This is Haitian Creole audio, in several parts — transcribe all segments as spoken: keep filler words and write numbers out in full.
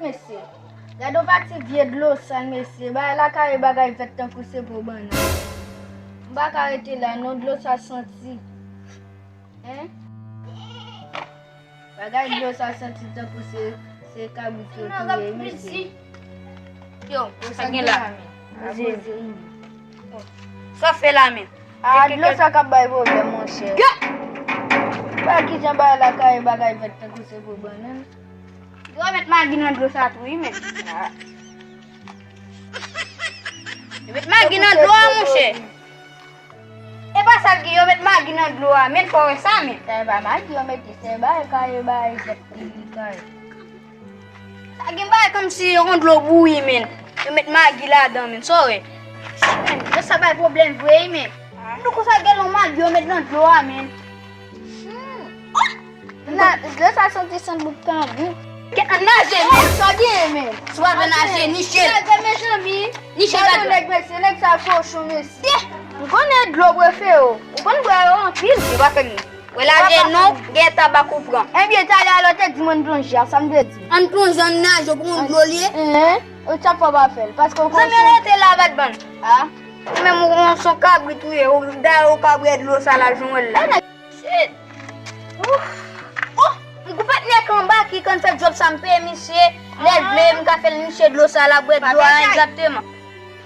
Mesye, gade yon pati vye dlo sal, mesye. Bagay la kare bagay vèt tankou se po bannann. M pa ka rete la non, dlo sa santi. Hein? Bagay dlo sa santi tankou se, se kabrit yo touye, mesye. Yo, sa gen la? Sa fè la menm? Ah, dlo sa k ap bay pwoblèm, monchè. Wè kijan bagay la kare bagay vèt tankou se po bannann. Yo met magi nan dlo sa tou, wi, men. Yo met magi nan dlo a, monchè. E pa sa l gen, yo met magi nan dlo a, men fò wè sa, men. Sa e pa magi yo mete, se bagay kare bagay vèt li kare. Sa gen bagay kòmsi yon dlo bouyi, men. Yo met magi ladan, men. Sa w wè? Men, sa bay pwoblèm vre, wi, men. Nou konsa gen yon magi yo met nan dlo a, men. Hmm. Oh! Dlo sa santi sant bouk kanbi. Kèt an naje, men. Sa gen, men. Si w ap naje, niche. Niche, gade, mezanmi. Niche, gade. Nèg, mesye, nèg sa kochon, mesye. M konnen dlo prefere w. Ou konn bwè yo anpil. Yo pa fè m. Wè la je non, gen tabak ou pran. Ebyen, talè a lè w te di m ann plonje a, sa m te di. Ann plonje, ann naje, ou pran dlo li ye? Hein? Ou t ap fè w pa fè l, paske w konn. Zanmi, rete la, Batbann. Ah? Ou menm, ou, ou se yon kabrit ou ye, ou dayè ou ka bwè dlo sa la, jan w wè l la. Shit. Oh, oh, m gon patnè k anba ki konn fè djòb sa, m peye misye, lè l vle, m ka fè l niche dlo sa, l ap bwè dlo a egzakteman.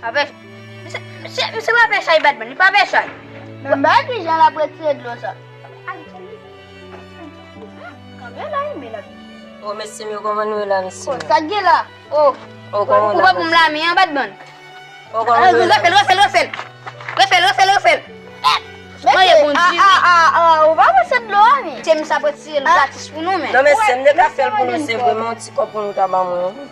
Pa fè chay. Misye, misye, misye pa fè chay, Batbann, li pa fè chay. Men m pa wè kijan l ap retire dlo sa. Kanpe la, wi, men l ap. Oh, mesye m yo, kòman nou ye la, mesye m yo? Sa k gen la? Oh, oh, kòman ou pa pou m la, men an, Batbann. Oh, kòman nou ye la? Refè l, refè l, refè l. Refè l, refè l, refè l. Mande bon Dye, men. Ah, ah, ah, ou pa pran sèt dlo a, men. Se misye ap retire l gratis pou nou, men. Non, mesye m, m te ka fè l pou nou, se vre, men yon ti kòb pou nou ta ban mwen, wi.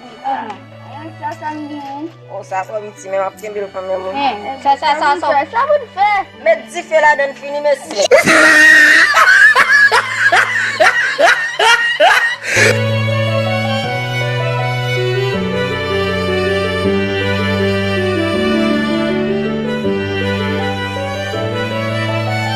Sa, sa m gen. Oh, sa twò piti, men m ap kenbe l kanmenm, wi. Sa, sa, sa, sa. Sa pou n fè. Met dife ladan l fini, mesye.